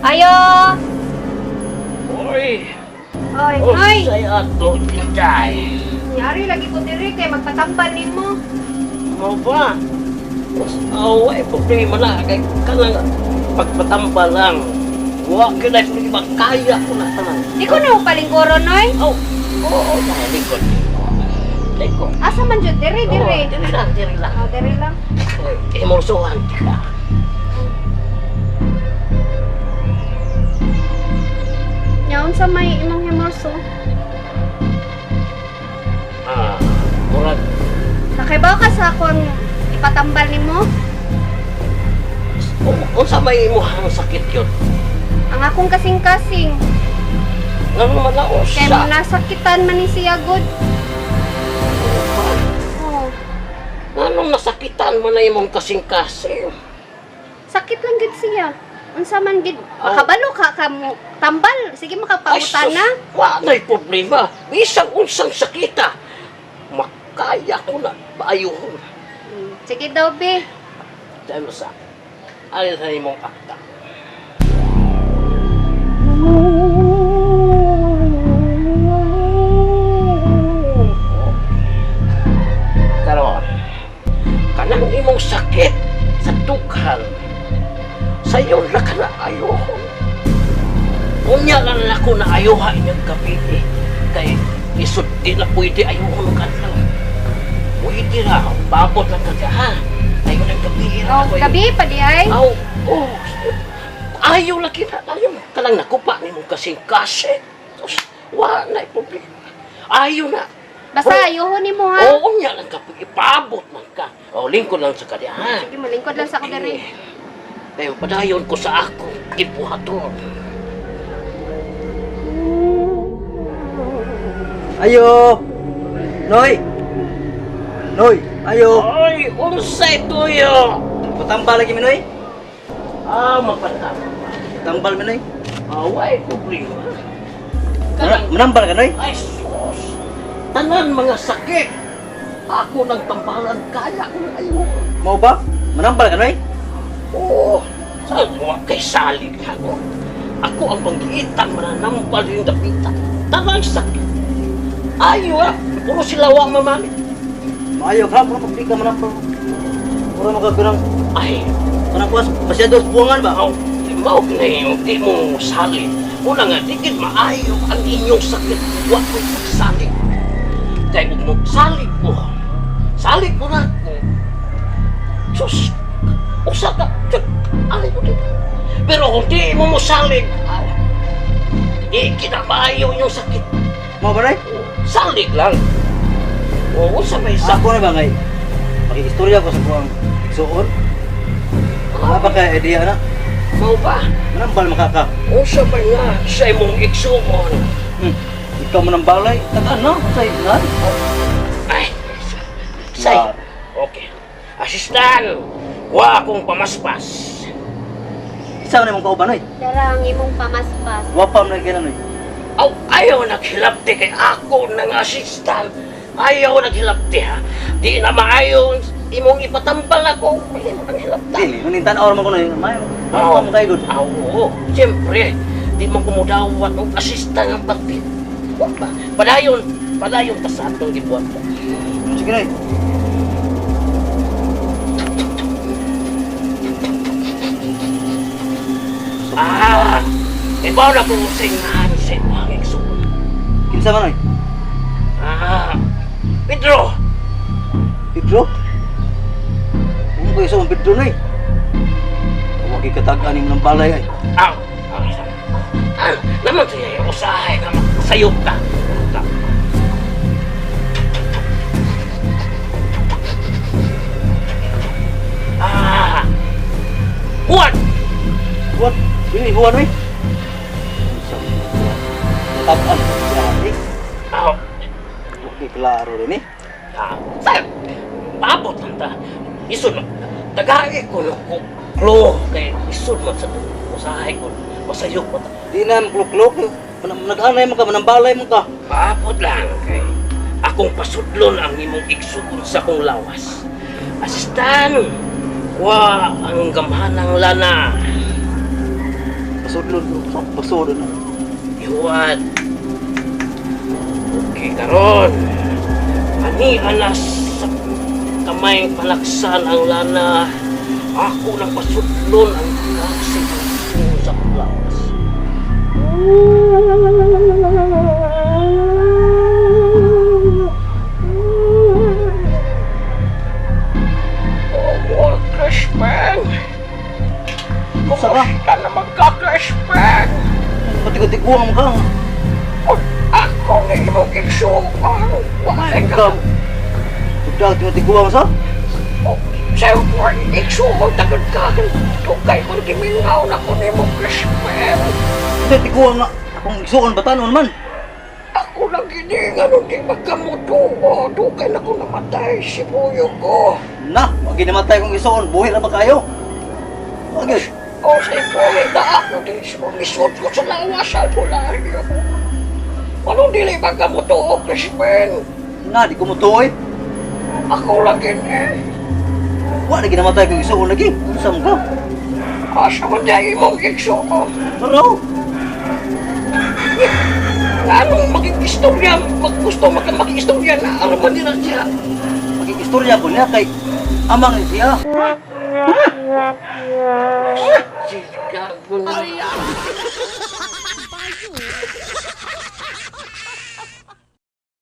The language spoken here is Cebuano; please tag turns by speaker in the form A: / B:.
A: Ayo!
B: Oy,
A: Oy, oy!
B: unsay ato inday?
A: Yari lagi ko diri kay magpatambal nimo.
B: Mo ba? Oh, ay problema na kay kanang pagpatambal lang. Wa gyud ay problema, kaya ko na tanan.
A: Di ko na palingkoro, noy.
B: Oh, oo, oh, lingkod. Lingkod.
A: Asa man jud diri diri?
B: Oh, diri lang, diri lang.
A: Oh, diri lang.
B: Oy, imulsuhan ka.
A: Nya unsa may imong himorso?
B: Ah, murag
A: Nakaibaw ka sa akong ipatambal nimo?
B: Unsa may imong sakit yun?
A: Ang akong kasing-kasing.
B: Ngano man na
A: Kay
B: usa?
A: nasakitan man ni siya gud. Oh,
B: Nganong nasakitan man na imong kasing-kasing?
A: Sakit lang gid siya. Unsa man gid makabalo ka ka mo tambal. Sige, makapangutan na.
B: Wa na'y problema. Bisang unsang sakita, makaya ko na paayuhon.
A: Sige daw, be.
B: Dahil mo sa alin sa imong akta. Karon, kanang imong sakit sa dughan, sayo na ka na ayuhon. Unya lang nako na ayuha inyong gabi eh. Kay isod di na pwede ayuhon ka lang. Pwede na, babot lang ka ha. Ayaw ng gabi
A: Oh, gabi pa di ay.
B: Aw, oh, ayaw lagi na, ayaw. Kalang nakupa ni mong kasing-kasing. Tapos, wa na problema. Ayaw na.
A: Basta ayuhon nimo ha.
B: Oo niya lang kapag ipabot man ka. O, lingkod lang sa kanya, ha?
A: Sige, malingkod lang sa ako diri.
B: Kaya padayon ko sa akong gibuhaton.
C: Ayo! Noy! Noy! Ayo!
B: Oy, unsay tuyo?
C: Patambal lagi mi, Noy.
B: Ah, mapatama.
C: Tambal mi, Noy.
B: Ah, way problema. Kanang,
C: Manambal ka, Noy?
B: Ay, sus! Tanan mga sakit! Ako ng tambalan, kaya ko na ayun.
C: Mao ba? Manambal ka, Noy?
B: Oo, saan mo kay salig ako? Ako ang panggiitan, mananampal yung dapitan. Tanang sakit. Ayo ah, puro sila wa mamali.
C: Maayo ka, puro pag di ka manambal. Puro magkagunang
B: Ay,
C: kanang kuwas, masyado sa buwangan ba?
B: mao, mao na yung di mo salig. Una nga, dikit maayo ang inyong sakit. Wa ko'y pagsalig. Kaya kung magsalig mo, salig mo na ako. Sus, usa ka, alay mo dito. Pero kung di mo mosalig, ay, di kinamaayo yung sakit.
C: Mao ba, Noy?
B: Salig lang. Oo, sa may sakit.
C: Ako na ba ngay? Makikistorya ko sa kuwang igsuon. Wala ba kay idea na?
B: Mao ba?
C: Manambal makaka.
B: Usa ba nga sa imong igsuon?
C: Ikaw manambalay. Tagaan no? Sa nan?
B: Ay, say. Okay. Asistan, wa akong pamaspas.
C: Isa man imong kauban, Noy.
A: Dara ang imong pamaspas.
C: Wa pa man kay Noy.
B: Aw, ayaw naghilabti kay ako ng asistan. Ayaw naghilabti ha. Di na maayon imong ipatambal ako. Hindi mo nang hilabtan.
C: Dili, manin tan-aw man ko, Noy. Maayo. Wa man kay good.
B: Aw, oo. Siyempre, di mo kumudawat og asistan ang pagpit. Wa ba? Padayon, padayon ta sa atong gibuhat.
C: Sige, Noy.
B: Ah, ibaw na kung singahan sa imong igsuon.
C: Kinsa man, Noy?
B: Ah, Pedro,
C: Pedro? Kung kayo sa Pedro, Noy. Huwag ikatagaan yung ng balay ay.
B: Aw, ah, ah, naman siya usahay nga sayop ka. Ka. Ah, Juan!
C: Juan, dili Juan, Noy. Tagaan. Grabe.
B: Aw,
C: Okay, klaro rin eh.
B: ah, sayop. Paabot lang ta. Isod mo. Tagai ko no ko klo kay isod mo sa usahay ko. Masayop mo ta.
C: Di na maklok-lok. Nag-anay man ka, manambalay man ka.
B: Paabot lang kay akong pasudlon ang imong igsuon sa kong lawas. Asistan, wa ang gamhanang lana.
C: Pasudlo. Sudlon ko. Sa basura na.
B: Iwan. Okay, karon. Ani alas sa kamay palaksan ang lana. Ako nang pasudlon ang kaksi sa lawas. Oh, Cashman!
C: Sa ka?
B: Kumusta naman ka, Cashman?
C: Patigo-tiguang ka.
B: Ako na imong igsuon. Wala
C: Ka. Pagdag tiguang sa?
B: Siyempre, igsuon tagod ka. Tugay ko gimingaw na ko nimo, Cashman.
C: Hindi, tiguang nga. Akong igsuon batanon man.
B: Ako lang gini nga nung di magkamutuo. Dugay na ko namatay si Buyo ko.
C: Na, wag ginamatay kong igsuon. Buhi na ba kayo? Wag yun.
B: O si Buyo na ako din misod ko sa lawas sa albularyo. Anong dili magkamutuo, Cashman?
C: Na, di ko mutuoy.
B: Ako lang gini.
C: Wa na ginamatay kong igsuon lagi. Unsa man ka?
B: Asa man dahil imong igsuon.
C: Pero,
B: Anong maging istorya? Mag gusto mag maging istorya na ano man din siya.
C: maging istorya ko niya kay amang ni siya.
B: Gago na.